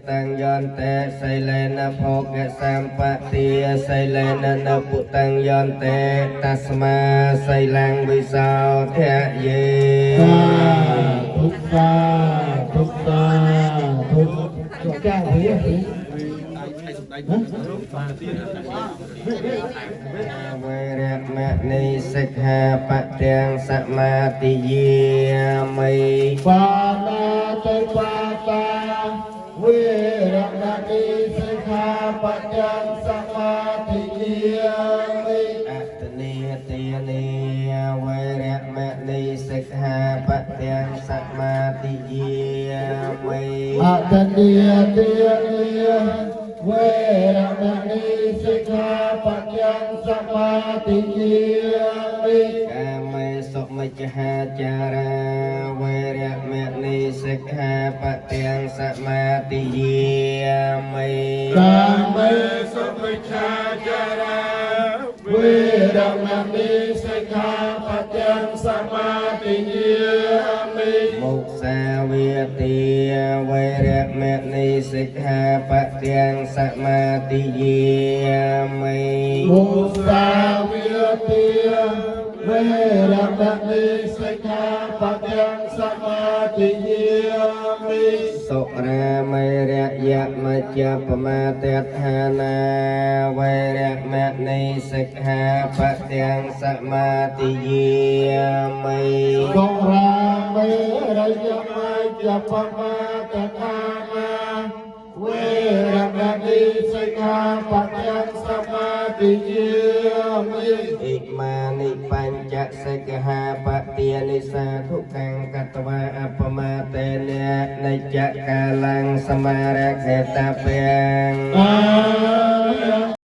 តាំងយន្តេសីលេនភោគសម្បទាសីលេននពុតាំងយន្តេតស្មាសីលੰវិសោធយេ សាធុសាធុសាធុចាស់វិញ វេរមណីសិក្ខាបទាំងសមាទិយាមិ បាណាតិបាតាវេរមណីសិក្ខាបទាំងសមាទិយាមិ អតនីទានីវេរមណីសិក្ខាបទាំងសមាទិយាមិ អតនីទានីវេរមណីសិក្ខាបទាំងសមាទិយាមិ កាមេសុមច្ឆាចារាវេរមណីសិក្ខាបទាំងសមាទិយាមិ កាមេសុមិច្ឆាចារាវេរមណីសិក្ខាបទាំងសមាទិយាមិ មុសាវាទាវេរមណីសិក្ខាបទាំងសមាទិយាមិ មុសាវិទាវេរមណីសិក្ខាបទាំងសមាទិយាមិ សុរាមេរយមជ្ជបមាទដ្ឋានាវេរមណីសិក្ខាបទាំងសមាទិយាមិ សុរាមេរយមជ្ជបមាទដ្ឋានាវេរមណីសិក្ខាបទាំងសមាទិយាមិ អិមានិបញ្ចសិក្ខាបទានិសាធុកੰកតវាអបមាតេននិច្ចកាលੰសមារខេតពាំង អា